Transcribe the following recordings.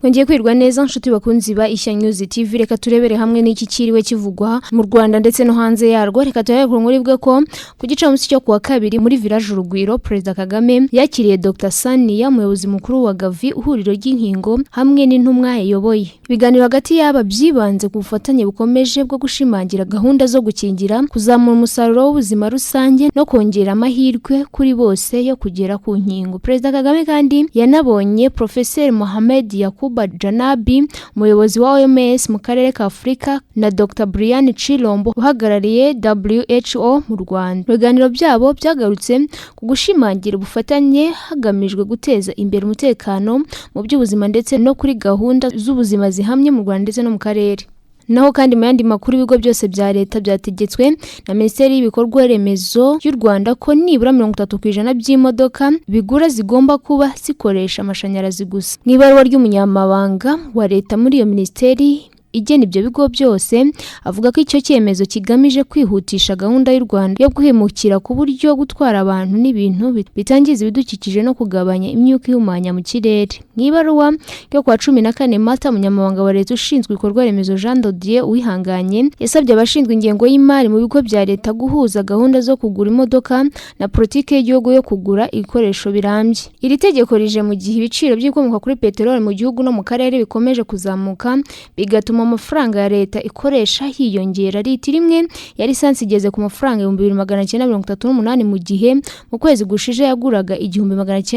Mwongeye kwirwa neza, nshuti bakunzi ba Ishya News TV. Reka turebere hamwe n'iki kiriwe kivugwa mu Rwanda ndetse no hanze yarwo. Reka tuhere ku nkuru ivuga ko ku gicamunsi cyo kuwa kabiri muri Village Urugwiro, Perezida Kagame yakiriye Dr Sania, umuyobozi mukuru wa Gavi, ihuriro ry'inkingo, hamwe n'intumwa yayoboye. Ibiganiro hagati y'aba byibanze ku bufatanye bukomeje bwo gushimangira gahunda zo gukingira, kuzamura umusaruro w'ubuzima rusange no kongera amahirwe kuri bose yo kugera ku nkingo. Perezida Kagame kandi yanabonye Professeur Mohamed Yakuba Janabi, umuyobozi wa OMS mu karere ka Afurika, na Dr Brian Chilombo, uhagarariye WHO mu Rwanda. Ibiganiro byabo byagarutse ku gushimangira ubufatanye hagamijwe guteza imbere umutekano mu by'ubuzima ndetse no kuri gahunda z'ubuzima zihamye mu Rwanda ndetse no mu karere. Naho kandi mu yandi makuru, ibigo byose bya leta byategetswe na Minisiteri y'Ibikorwa Remezo y'u Rwanda ko nibura 30% by'imodoka bigura zigomba kuba zikoresha amashanyarazi gusa. Mu ibaruwa ry'umunyamabanga wa leta muri iyo minisiteri igena ibyo bigo byose, avuga ko icyo cyemezo kigamije kwihutisha gahunda y'u Rwanda yo kwimukira ku buryo gutwara abantu n'ibintu bitangiza ibidukikije no kugabanya imyuka ihumanya mu kirere. Mu ibaruwa yo kuwa 14 Mata, umunyamabanga wa leta ushinzwe ibikorwa remezo, Jean de Dieu Uwihanganye, yasabye abashinzwe ingengo y'imari mu bigo bya leta guhuza gahunda zo kugura imodoka na politiki y'igihugu yo kugura ibikoresho birambye. Iri tegeko rije mu gihe ibiciro by'ibikomoka kuri peteroli mu gihugu no mu karere bikomeje kuzamuka, bigatuma amafaranga ya leta ikoresha hiyongera. Litiro imwe ya lisansi igeze ku mafaranga 2938, mu gihe mu kwezi gushije yaguraga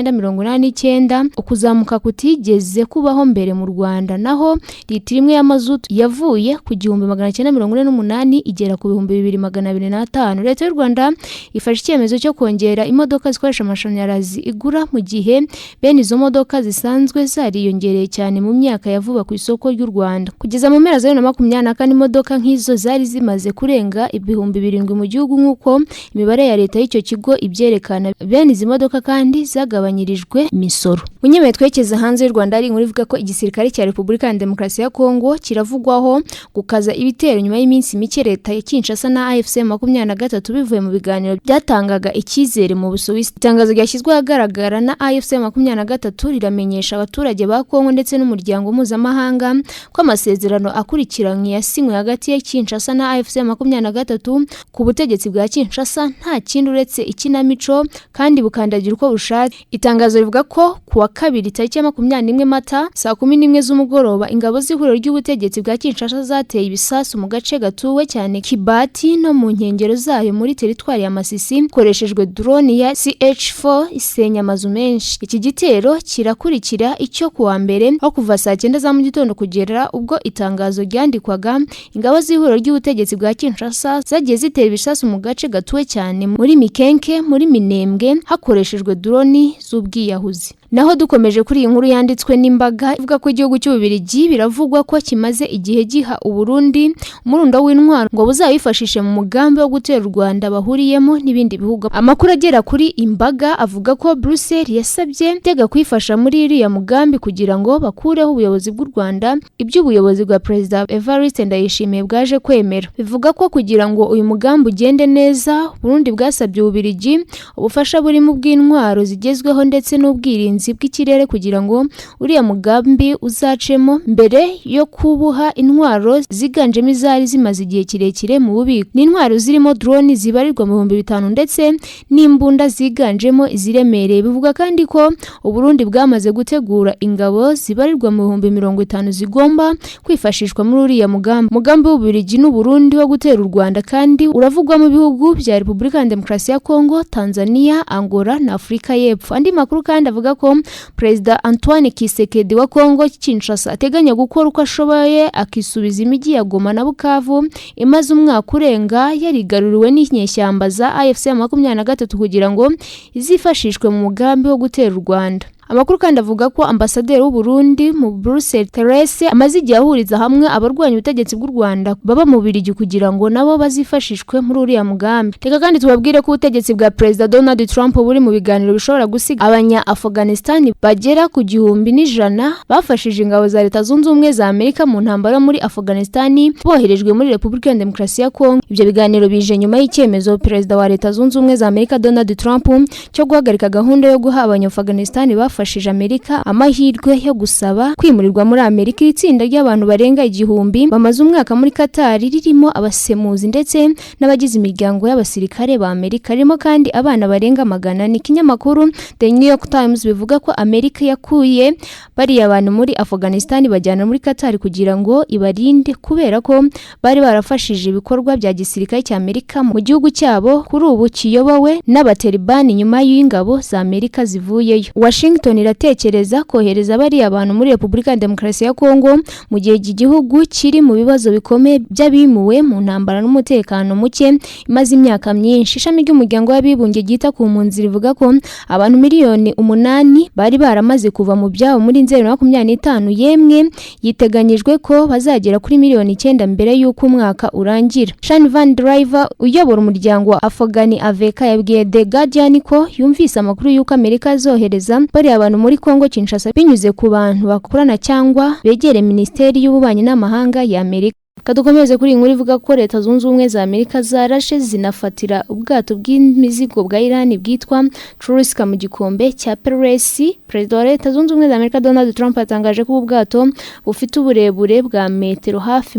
1989, ukuzamuka kutigeze kubaho mbere mu Rwanda. Naho litiro imwe ya mazutu yavuye ku 1948 igera ku 2205. Leta y'u Rwanda ifashe icyemezo cyo kongera imodoka zikoresha amashanyarazi igura, mu gihe bene izo modoka zisanzwe zariyongereye cyane mu myaka ya vuba ku isoko ry'u Rwanda. Kugeza mu mpera za 2024, imodoka nk'izo zari zimaze kurenga 7000 mu gihugu, nk'uko imibare ya leta y'icyo kigo ibyerekana. Bene izi modoka kandi zagabanyirijwe imisoro. Munyemeye twekeza hanze y'u Rwanda, hari inkuru ivuga ko igisirikare cya Repubulika ya Demokarasi ya Kongo kiravugwaho gukaza ibitero nyuma y'iminsi mike leta ya Kinshasa na AFC 23 bivuye mu biganiro byatangaga icyizere mu Busuwisi. Itangazo ryashyizwe ahagaragara na AFC 23 riramenyesha abaturage ba Kongo ndetse n'umuryango mpuzamahanga ko amasezerano akurikiranywe yasinywe hagati ya Kinshasa na AFC 23 ku butegetsi bwa Kinshasa nta kindi uretse ikinamico kandi bukandagira uko bushatse. Itangazo rivuga ko kuwa kabiri tariki ya 21 Mata saa 11 z'umugoroba, ingabo z'ihuriro ry'ubutegetsi bwa Kinshasa zateye ibisasu mu gace gatuwe cyane Kibati no mu nkengero zayo muri teritwari ya Masisi, hakoreshejwe drone ya CH4 isenya amazu menshi. Iki gitero kirakurikira icyo kuwa mbere, aho kuva saa 9 za mu gitondo kugera ubwo itangazo ryandikwaga, ingabo z'ihuriro ry'ubutegetsi bwa Kinshasa zagiye zitera ibisasu mu gace gatuwe cyane muri Mikenke, muri Minembwe, hakoreshejwe drone z'ubwiyahuzi. Naho dukomeje kuri iyi nkuru yanditswe n'Imbaga ivuga ko igihugu cy'Ububiligi biravugwa ko kimaze igihe giha Uburundi umurundo w'intwaro ngo buzawifashishe mu mugambi wo gutera u Rwanda bahuriyemo n'ibindi bihugu. Amakuru agera kuri Imbaga avuga ko Brussels yasabye Gitega kwifasha muri iriya mugambi kugira ngo bakureho ubuyobozi bw'u Rwanda, iby'ubuyobozi bwa Perezida Evariste Ndayishimiye bwaje kwemera. Bivuga ko kugira ngo uyu mugambi ugende neza, Burundi bwasabye Ububiligi ubufasha burimo ubw'intwaro zigezweho ndetse n'ubwirinzi bw'ikirere kugira ngo uriya mugambi uzacemo, mbere yo kubuha intwaro ziganjemo izari zimaze igihe kirekire mu bubiko. Ni intwaro zirimo drone zibarirwa mu 5000 ndetse n'imbunda ziganjemo iziremereye. Bivuga kandi ko Uburundi bwamaze gutegura ingabo zibarirwa mu 50,000 zigomba kwifashishwa muri uriya mugambi. Umugambi w'Ububiligi n'Uburundi wo gutera u Rwanda kandi uravugwa mu bihugu bya Repubulika ya Demokarasi ya Kongo, Tanzania, Angola na Afurika y'Epfo. Andi makuru kandi avuga ko Perezida Antoine Tshisekedi wa Kongo Kinshasa ateganya gukora uko ashoboye akisubiza imijyi ya Goma na Bukavu imaze umwaka urenga yarigaruriwe n'inyeshyamba za AFC 23 kugira ngo izifashishwe mu mugambi wo gutera u Rwanda. Amakuru kandi avuga ko ambasaderi w'u Burundi mu Brussels, Therese, amaze igihe ahuriza hamwe abarwanya ubutegetsi bw'u Rwanda baba mu Bubiligi kugira ngo nabo bazifashishwe muri uriya mugambi. Reka kandi tubabwire ko ubutegetsi bwa Perezida Donald Trump buri mu biganiro bishobora gusiga abanya Afghanistan bagera ku 1100 bafashije ingabo za Leta Zunze Ubumwe za Amerika mu ntambara muri Afghanistan boherejwe muri Repubulika ya Demokarasi ya Kongo. Ibyo biganiro bije nyuma y'icyemezo Perezida wa Leta Zunze Ubumwe za Amerika, Donald Trump, cyo guhagarika gahunda yo guha abanya Afghanistan bafashe bafashije Amerika amahirwe yo gusaba kwimurirwa muri Amerika. Iri tsinda ry'abantu barenga 1000 bamaze umwaka muri Qatar, ririmo abasemuzi ndetse n'abagize imiryango y'abasirikare ba Amerika, ririmo kandi abana barenga 400. Ikinyamakuru The New York Times bivuga ko Amerika yakuye bariya bantu muri Afghanistan bajyana muri Qatar kugira ngo ibarinde, kubera ko bari barafashije ibikorwa bya gisirikare cya Amerika mu gihugu cyabo kuri ubu kiyobowe n'Abatalibani nyuma y'ingabo za Amerika zivuyeyo. Washington iratekereza kohereza bariya bantu muri Repubulika ya Demokarasi ya Kongo mu gihe iki gihugu kiri mu bibazo bikomeye by'abimuwe mu ntambara n'umutekano muke imaze imyaka myinshi. Ishami ry'Umuryango w'Abibumbye ryita ku mpunzi rivuga ko abantu miliyoni 8 bari baramaze kuva mu byabo muri Nzeri 25, yemwe yiteganyijwe ko bazagera kuri miliyoni 9 mbere y'uko umwaka urangira. Shan Van Driver uyobora umuryango wa Afghani Aveka yabwiye The Guardian ko yumvise amakuru y'uko Amerika azohereza bariya abantu muri Kongo Kinshasa binyuze ku bantu bakorana cyangwa begere Minisiteri y'Ububanyi n'Amahanga ya Amerika. Kadukomeze kuri iyi nkuru ivuga ko Leta Zunze Ubumwe za Amerika zarashe zinafatira ubwato bw'imizigo bwa Iran bwitwa Trusca mu gikombe cya Peresi. Perezida wa Leta Zunze Ubumwe za Amerika Donald Trump yatangaje ko ubu bwato bufite uburebure bwa metero hafi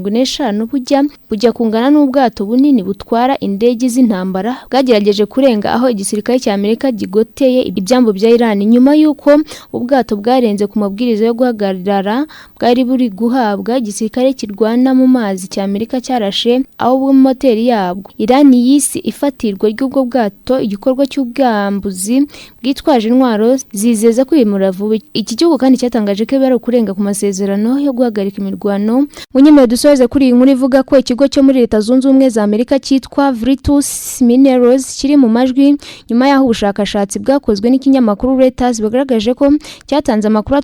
75, bujya kungana n'ubwato bunini butwara indege z'intambara, bwagerageje kurenga aho igisirikare cya Amerika gigoteye ibyambu bya Iran, nyuma y'uko ubwato bwarenze ku mabwiriza yo guhagarara bwari buri guhabwa. Igisirikare kirwana mu mazi cya Amerika cyarashe aho moteri yabwo. Iran yise ifatirwa ry'ubwo bwato igikorwa cy'ubwambuzi bwitwaje intwaro, zizeza kwimura vuba. Iki gihugu kandi cyatangaje ko bari ukurenga ku masezerano yo guhagarika imirwano. Munyemere dusoze kuri iyi nkuru ivuga ko ikigo cyo muri Leta Zunze Ubumwe za Amerika cyitwa Virtus Minerals kiri mu majwi nyuma y'aho ubushakashatsi bwakozwe n'ikinyamakuru Reuters bugaragaje ko cyatanze amakuru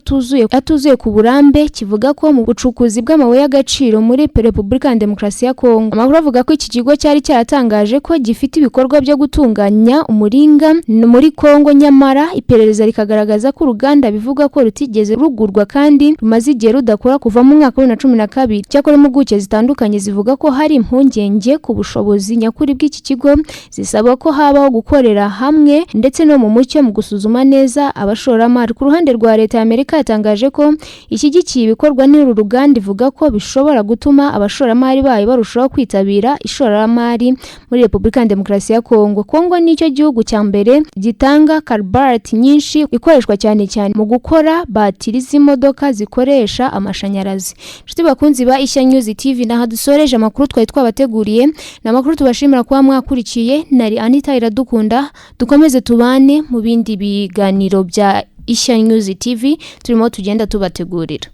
atuzuye ku burambe kivuga ko mu bucukuzi bw'amabuye y'agaciro muri Repubulika ya Demokarasi ya Kongo. Amakuru avuga ko iki kigo cyari cyaratangaje ko gifite ibikorwa byo gutunganya umuringa muri Kongo, nyamara iperereza rikagaragaza ko uruganda bivuga ko rutigeze rugurwa kandi rumaze igihe rudakora kuva mu mwaka wa 2012. Cyakora impuguke zitandukanye zivuga ko hari impungenge ku bushobozi nyakuri bw'iki kigo, zisaba ko habaho gukorera hamwe ndetse no mu mucyo mu gusuzuma neza abashoramari. Ku ruhande rwa Leta ya Amerika, yatangaje ko ishyigikiye ibikorwa n'uru ruganda, ivuga ko bishobora gutuma abashoramari bayo barushaho kwitabira ishoramari muri Repubulika ya Demokarasi ya Kongo. Kongo nicyo gihugu cya mbere gitanga cobalt nyinshi, ikoreshwa cyane cyane mu gukora batiri z'imodoka zikoresha amashanyarazi. Inshuti bakunzi ba Ishya News TV, naha dusoreje amakuru twari twabateguriye. Ni amakuru tubashimira kuba mwakurikiye. Nari Anita Iradukunda, dukomeze tubane mu bindi biganiro bya Ishya News TV turimo tugenda tubategurira.